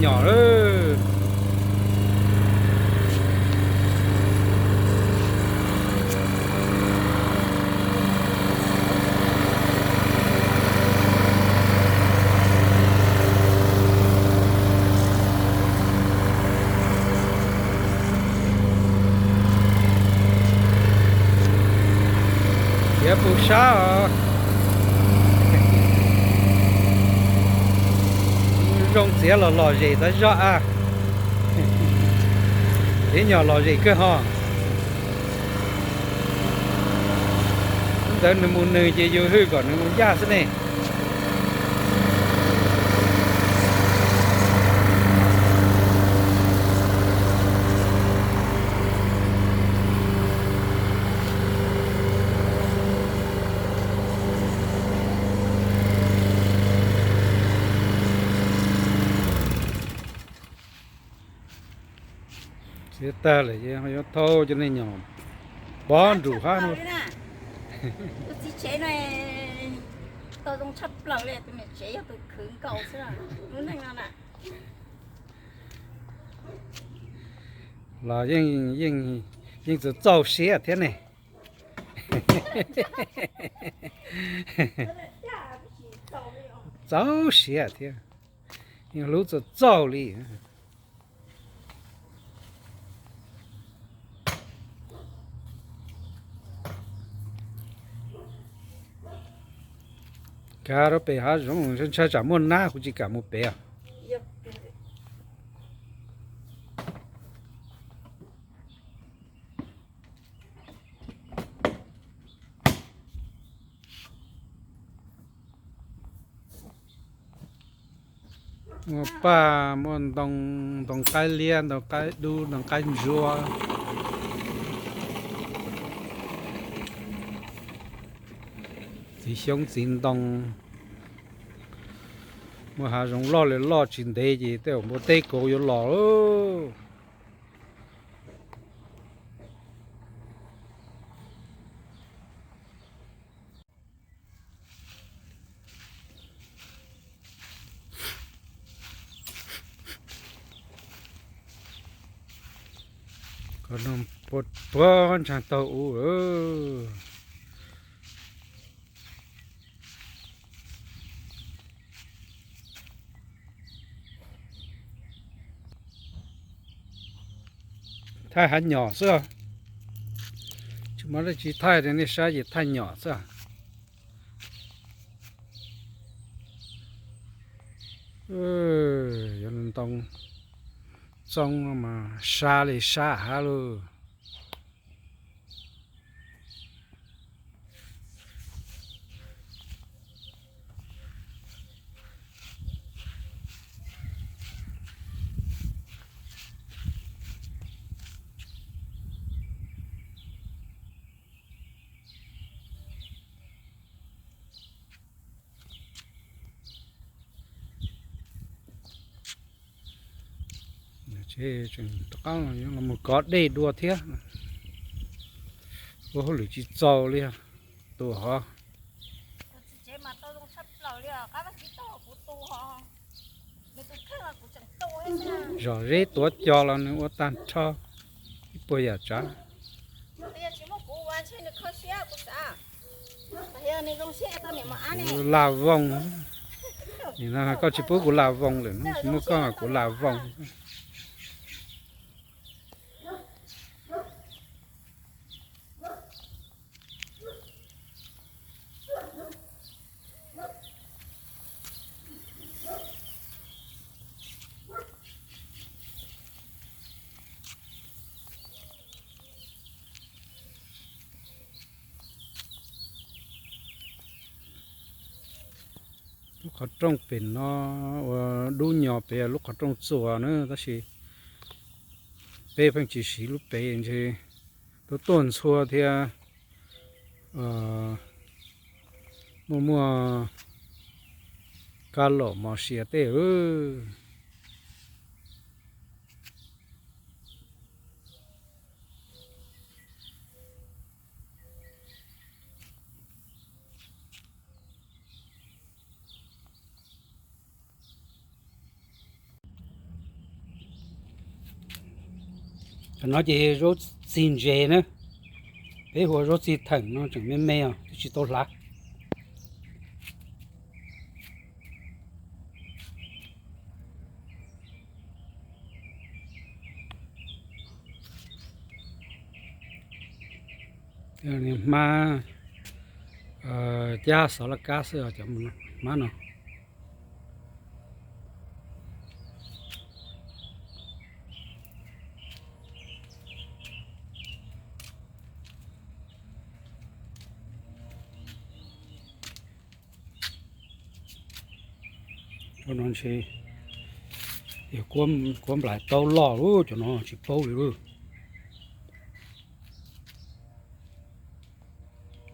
Nyom lawm. Txiav pus sab os. Zoo txiav los lom zem tas zog a. Txiav nyom lom zem kawg ho. Ntawd nws mus nws ces yus hwj kom nws mus yaj xwb ne. Txiav tag lawm ces yuav thau cov niag nyom pov nruj hab no. Los yeej, yeej txaus txaus siab thiab ne. Txaus siab thiab. Yeej hlub txaus txaus li. Kav rau pem hav zoov, ntshai tsam muaj nab kuv tsis kam mus pem os. Muaj paj, muaj ntoo, ntoo qaib liab, ntoo qaib dub, ntoo qaib ntsuab, txiv xyoob txiv ntoo. Muaj hav zoov loj li loj tsis ntev ces tej zaum npua teb kauv yuav los lawm. Koj no puag ntshai taug ub. Thaij hav nyom xwb. Tsis muaj dab tsi thaij li, nej saib ces thaij nyom xwb. Yuav ntoo txoob no mas sab li sab hab lauj. Rov qab los mus kov dej dua thiab. Ua hauj lwm tsis txaus li os. Tus hov. Zom zeb tuav cos los nws ua tag nrho ib puas yam tsav. Kuv laj voos. Nim no koj tsis pub kuv laj voos lawm, tsis muaj koj kuv laj voos. Lub qhov rooj pem no uas dub nyos pem lub qhov rooj txuas na, tab sis peb pheej tsis siv lub pem ntshe tuaj tuaj ntxhua thiab muaj muaj kab lom mos sia tej. Qhov no ces zaub txig ntses na, peb hu ua zaub txig theem no, tseem me me os, twb tsis tau hlav. Hmab cab xov laj kab xwb, cov hmab no. Cov no ntshe yog kuab nplais taub loj lawm, cov no tsis paub li lawm.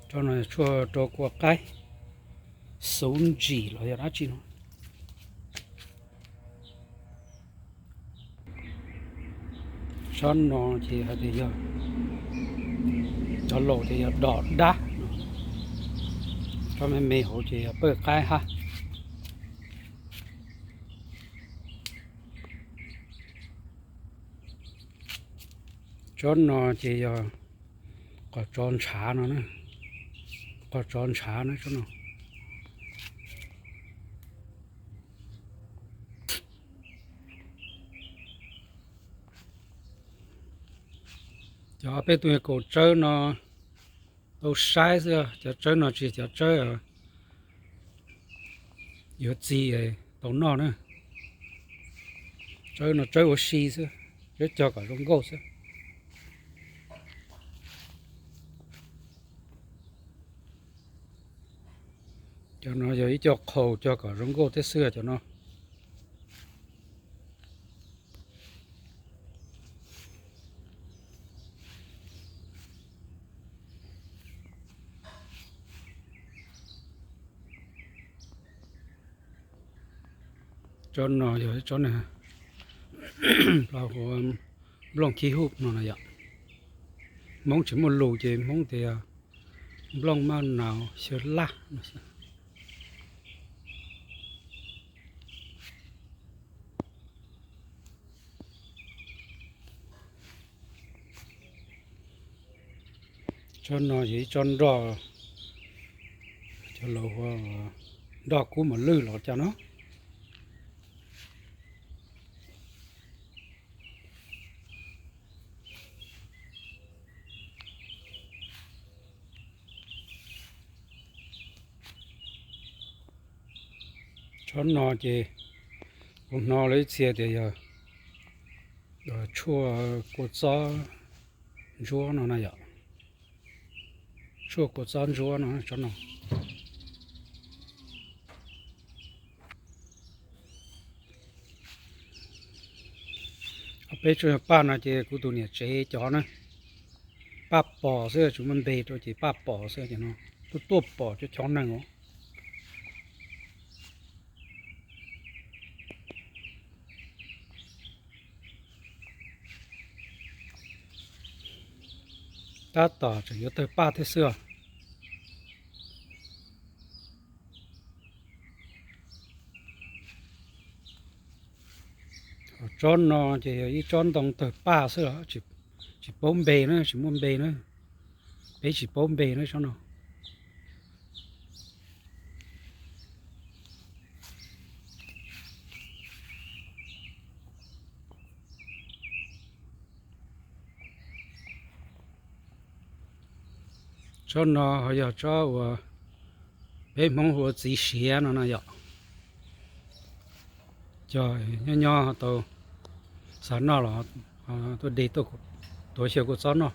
Cov no tshuaj rau kua qaib, xuv ntsim los yog dab tsi no. Tsob no ces hais tias yog, cov laus ces yog dos dab, tsob me me hauv ces yog pawj qaib hab. Tsob no ces yog qos tsov ntshav no, qos tsov ntshav na tsob no. Cov peb tus kaum tsawb no tau saib xwb, cov tsawb no tsis cov tsawb yuav txi tau noj na. Tsawb no tsawb ua si xwb, tsawb cog kom zoo nkauj xwb. Cov no yog ib co qhaus cog kom zoo nkauj thiab xwb cov no. Tsob no yog ib tsob, hu nplooj khib hub no na yom. Hmoob tsis muaj lus ces Hmoob tias nplooj maj naus xyaw laj no. Tsob no yog ib tsob nroj, cov laus hu nroj kub mos lwj los cas no. Tsob no ces kuv hnov lawv ib txhia tias yog tshuaj kua txob ntsuab no na yom. Tshuaj kua txob ntsuab no tsob no. Peb tsob paj no ces kuv tus niam tsev cov na, paj pos xwb, tsis muaj npe rau ces paj pos xwb ces no, tuaj tuaj pom cov chov neeg os. Tab tom tseem yuav tawg paj thiab xwb. Tsob no ces yog ib tsob ntoo tawg paj xwb, tsis paub npe na, tsis muaj npe na, peb tsis paub npe na tsob no. Tsob no ho yog tsob uas peb Hmoob hu ua txiv siav no na yom. Cog nyob nyob tau, xav noj los tuaj de tuaj tuav xyaw kua txob noj.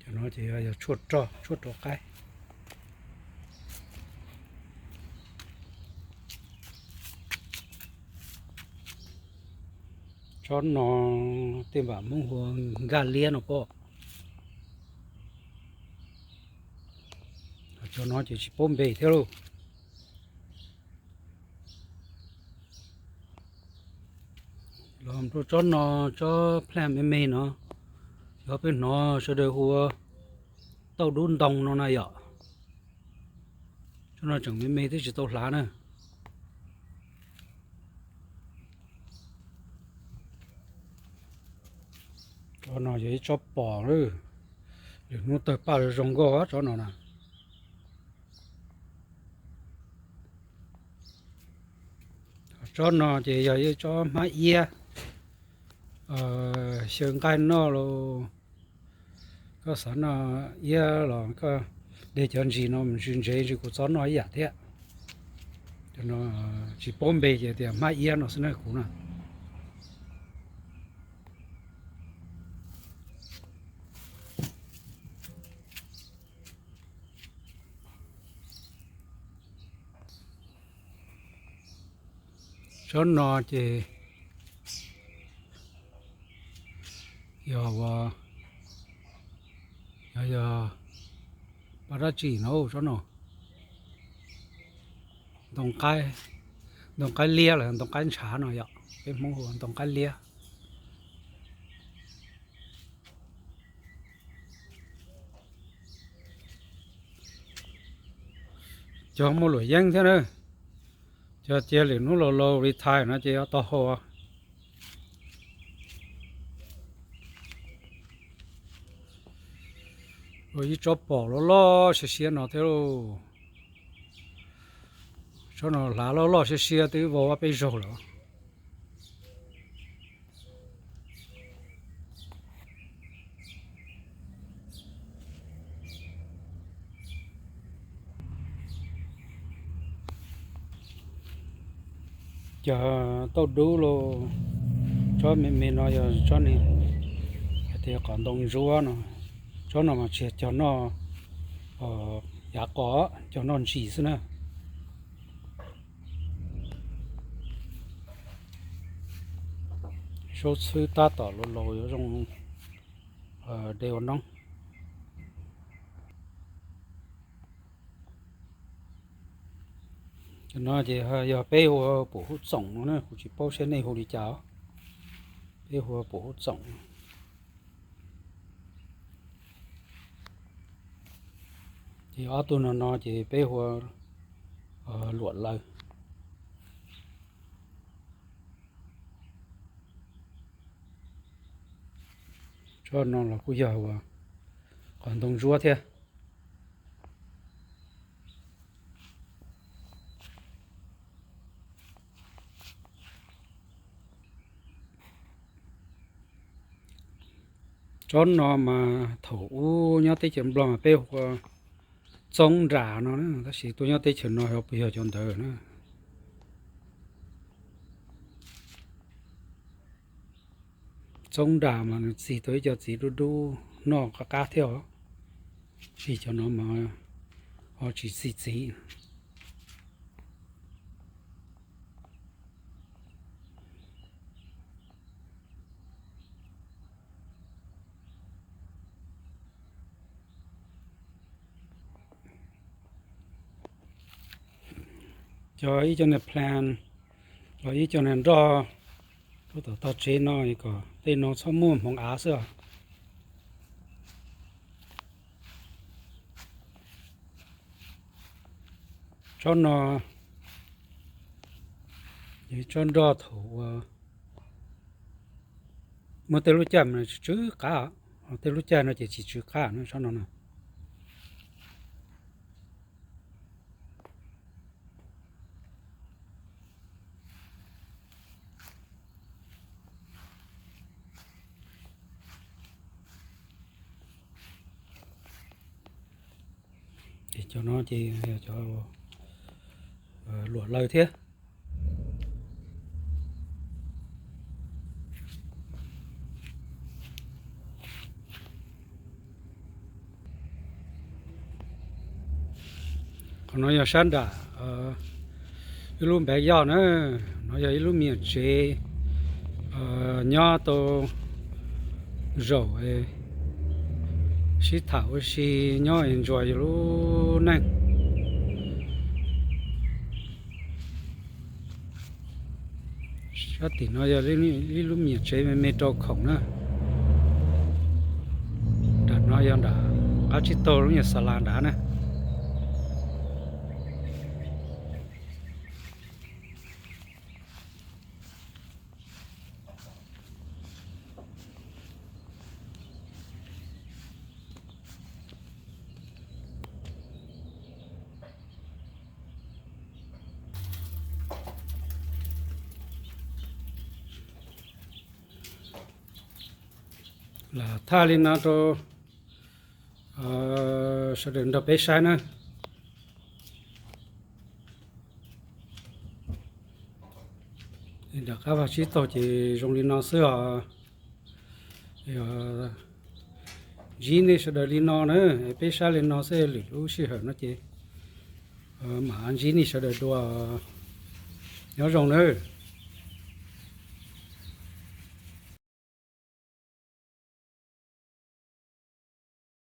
Cov no ces yog tshuaj rau, tshuaj rau qaib. Tsob no tej npam Hmoob hu ua nkaj liab no pob. Tsob no ces tsis paub npe thiab lauj. Los rau tsob no, tsob plaj me me no, yog peb hnov sawv daws hu ua tauj dub ntoo no na yom. Tsob no tseem me me twb tsis tau hlav na. Tsob no yog ib tsob pom lawm, lwm hnub tawg paj zoo zoo nkauj tsob no na. Tsob no ces yog ib tsob hmab iab, xyaw nqaij noj los, koj xav noj iab los koj de cov ntsis no mus ntsis ntsev ntsis kuv txob noj ib yam thiab. Cov no tsis paub npe ces tias hmab iab no xwb na kuv na. Tsob no ces yog ua, yog, yog paj dab tsi no tsob no. Ntoo qaib, ntoo qaib liab los ntoo qaib ntshav no yom, peb Hmoob hu ua ntoo qaib liab. Cog muaj luam yeeb thiab na. Cog cia lwm hnub laus laus retire no ces yuav tau hau. Ua ib tsob pom loj loj siab siab no thiab lauj. Tsob no hlav loj loj siab siab twb vau ob peb zaug lawm. Cog tauj dub lauj, tsob me me no yog tsob ne, hais tias qos ntoo ntsuab no, tsob no mas tsis yog cog noj yav qos, cog noj ntsis xwb na. Saub txhwb tab tom laus laus yuav zoo de ua noob. Cov no ces yog peb hu ua pum hub txoom no na, kuv tsis paub saib nej hu li cas os. Peb hu ua pum hub txoom. Ces ob tug no no ces peb hu ua luam laws. Tsob no los kuj yog ua qos ntoo ntsuab thiab. Tsob no mas thaum ub nyob teb chaws Nplog mas peb hu ua txoob nras no, tab sis tuaj nyob teb chaws no puas yog cov ntawd na. Txoob nras mas nws txi tau ib co txiv dub dub noj qab qab thiab os. Tab sis cov no mas ho tsis txi txiv. Cov ib co niag plant los ib co niag nroj rau tom tog tsev no kom tej no txhob muaj hmoov av xwb os. Tsob no yog tsob nroj thaum ua muaj tej lub caij mas tsw tsw qab, tej lub caij no ces tsis tsw qab na tsob no na. Ces cov no ces yog cov luam laws thiab. Qhov no yog sab nram ib lub npaiv yoj na, no yog ib lub me nyuam tsev nyob tau zaum sib tham ua si nyob enjoy yus lub neej. Sab tim no yog ib lub me nyuam tsev me me rau khoom na. Nram no yog nram qab tsib taug lub nyuam xas las nrad na. Lam thaj li no rau sawv daws nrog peb saib na. Nram qab vaj tsib taug ces zoo li no xwb os. Ntsib nej sawv daws li no na, peb saib li no xwb, lwm lub sij hawm no ces mam ntsib nej sawv daws dua. Nyob zoo na.